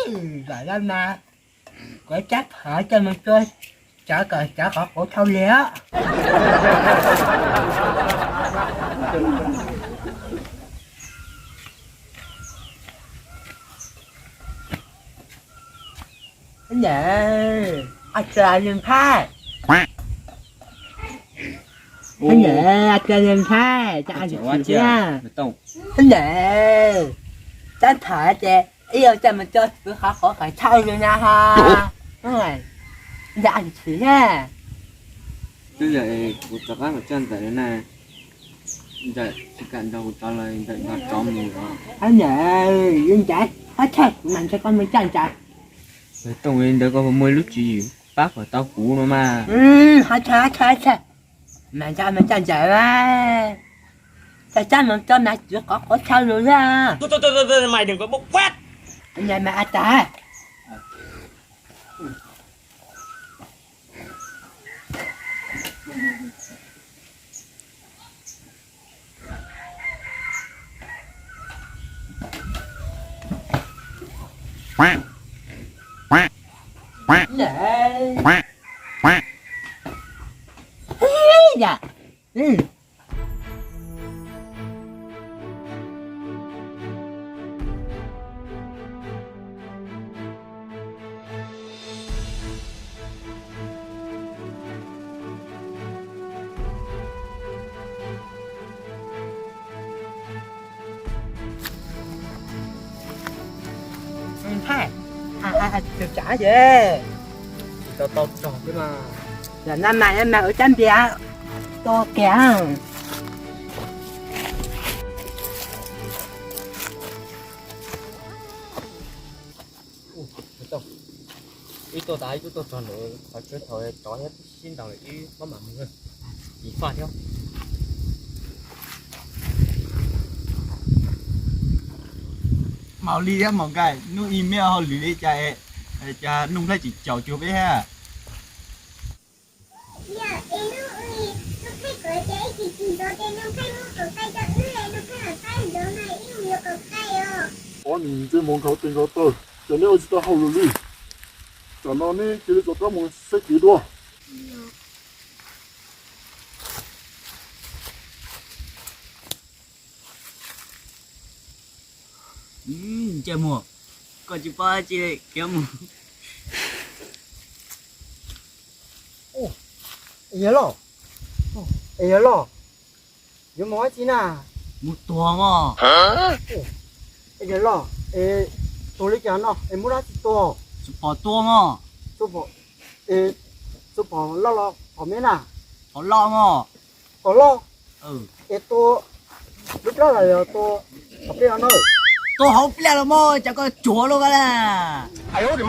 Zam laj mas, kuv cab phom coj mus tua tsov kom tsov qhov quav dhau li os. Ab, ntxawm, ab tsi li nphaib. Ab, ntxawm, ab tsi li nphaib, cov ab tsi thiab. Ab, ntxawm, cab phom ces ib yam coj mus tua tsov qhov quav kom dhau li na ha. Ntxawm, ab tsi thiab. Twb yog es kuv rov qab mus coj ntxawm na, ntxawm tsis kam nrog kuv rov los ntxawm nrog tsov mus los. Ab, ntxawm, li ntawd, ab tsi, kuv mam nrog koj mus coj ntxawm. Tooj, li ntawd koj puas muaj lub tswv yim pab kom tau kuv no mas? Ab tsi, ab tsi, ab tsi, mam nrog mus coj ntxawm. Coj cab mus rau mas tsov qhov quav dhau lawm. Mày đừng có bốc phét. Ntxawm, mas ab tsi. Thaij, tsav ces tsis tau tau rog xwb mas. Yog na mas, mas ua cab npias tua kiag. Ib tuaj tas ib tug tuaj txog ntawm qhov tsua thaum tsov thiab sib ntaus lawm ib pob mam mus ib faj thiab. Maus Lis thiab Maus Nkaim, hnub ib me hauj lwm li cas, cas Nuj Nplhaib tsis caum cuag peb thiab? Ob niag ntsej muag nkhaus tes nkhaus taw, ces neb ua tsis tau hauj lwm li. Tsam no neb cia li rov qab mus saib kev dua. Ntsej muag, koj tsis paub dab tsi khiav mus. Es yawg loj, es yawg loj, yuav mus dab tsi na? Mus tuag mog. Es yawg loj, es tuag li cas no es muab dab tsi tua? Tsuas pom tua mog. Tsuas pom loj los pom me na? Pom loj mog. Pom loj. Es tua lub plab los yog tua hauv pliaj no na? Tua hauv pliaj los mog, cas koj cuag luaj ko na.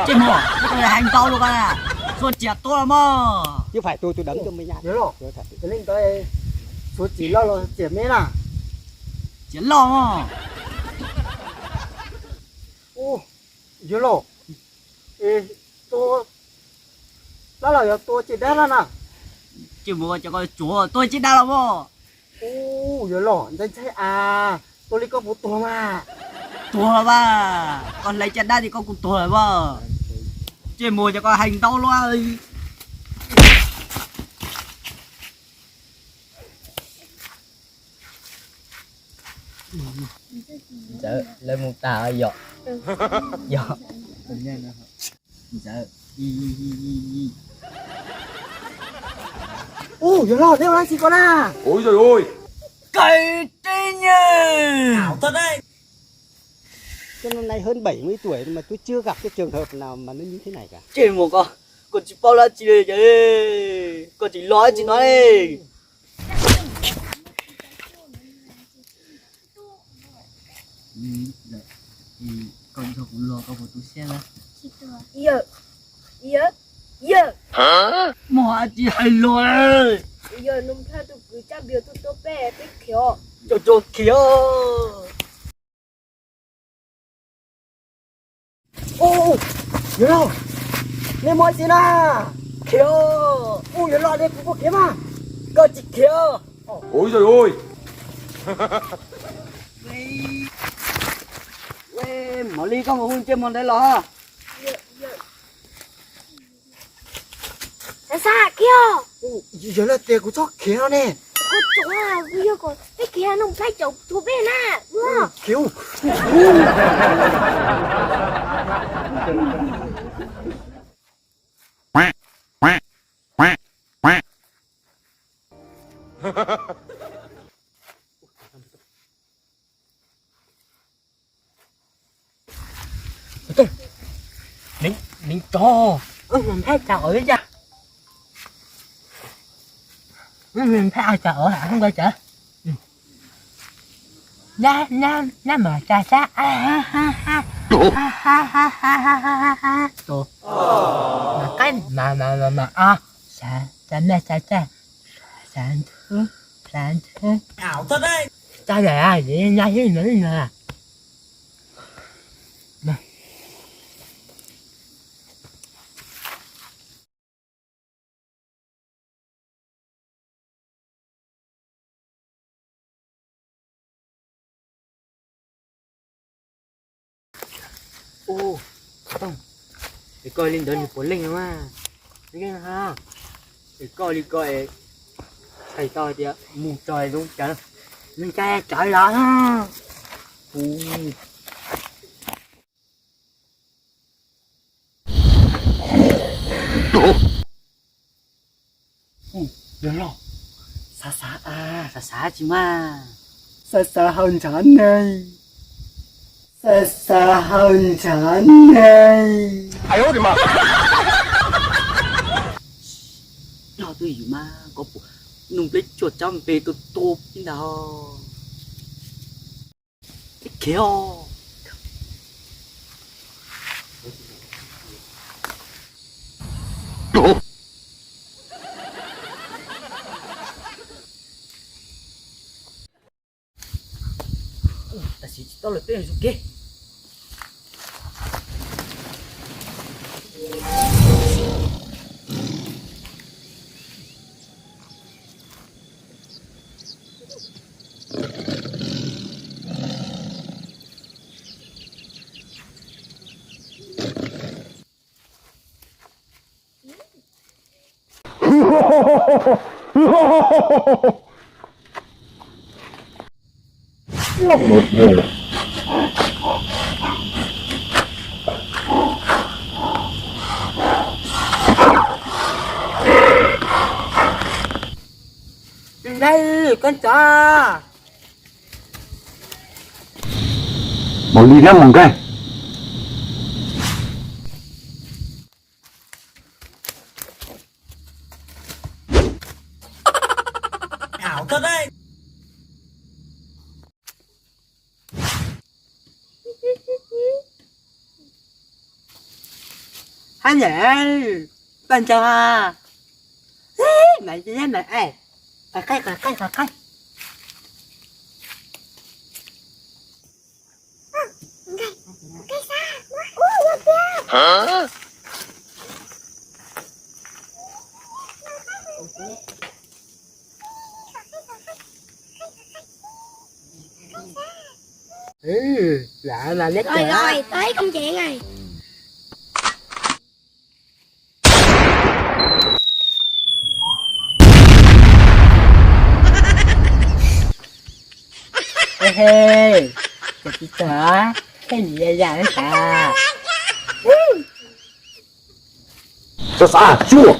Ntsej muag, koj hais ntau luaj ko na. Txhua txiav tua los mog. Yawg loj, yog li ntawd txhua txiav loj los txiav me na? Txiav loj mog. Yawg loj, es tua plab los yog tua caj dab na? Ntsej muag, cas koj cuag tua caj dab los mog. Ub, yawg loj, ntxhais ntxhais as, tua li koj puas tuag mas? Tuag los mas, koj hlais caj dab ces koj kuj tuag lawm mas. Ntsej muag, cas koj hais ntau luaj. Ntxawm, lawv mus tag yom? Yog. Ntxawm. Ub, yawg loj, neb ua dab tsi ko na? Ui, ui, ui. Kawg tib nyuag. Tôi năm nay hơn bảy mươi tuổi mà tôi chưa gặp cái trường hợp nào mà nó như thế này cả. Ntsej muag ko, koj tsis paub dab tsi li, koj tsis los dab tsi no li. Koj nrog kuv los koj puas tu siab na? Yawg, yawg, yawg. Muaj dab tsi hais los. Yog Nuj Nplhaib tus kwv Tsab Npias tuaj tua peb, peb khiav. Tso, tso, khiav. Ub, yawg loj, nej muaj dab tsi na? Khiav. Ub, yawg loj, nej kuv kuj khiav mas. Koj tsis khiav. Ui, ui. Mos Lis, koj mus hu ntsej muag ntawd los. Xav xav khiav. Yog lawv tias kuv txhob khiav no ne. Kuv tsuav, kuv yog kom peb khiav no, peb caum tsuav peb na. Khiav. Nws tsov, wb mus nphab tsa ov ib yam. Wb mus nphab tsa ov hab nqa tsawv. Nyab, nyab, nyab mas tsa sab. Mas qaib mas mas mas mas o, xav tsa mej xav tsa, xav nthwv, xav nthwv. Tsa lawm, nyab hib no no. Ua, Tooj, es koj li ntawd nws puav leej no mas. Leej no, es koj li ko es txhais tau hais tias mus txog zoo tsawv, nws ntshai tsawv los. Kuv Yog los, xav xav, xav xav tsis mas, xav xav hau ntshav neeg, xav xav hau ntshav neeg. Yog twj ywm mas koj puas nug nplej tsuag tsob npe tuag tuag ib ntag. Khiav. Tam sim tsis tau lawm peb mus kev. Koj tsov, Maus Lis thiab Maus Nkaij. Hab ntawm poj ntxoog, mas mas qhov qaij qhov qaij qhov qaij. Lam neb Rồi, rồi, tới công chuyện rồi. Ê hê, cov tsis txog, kheej yam yam xav. Xav xav tsuaj.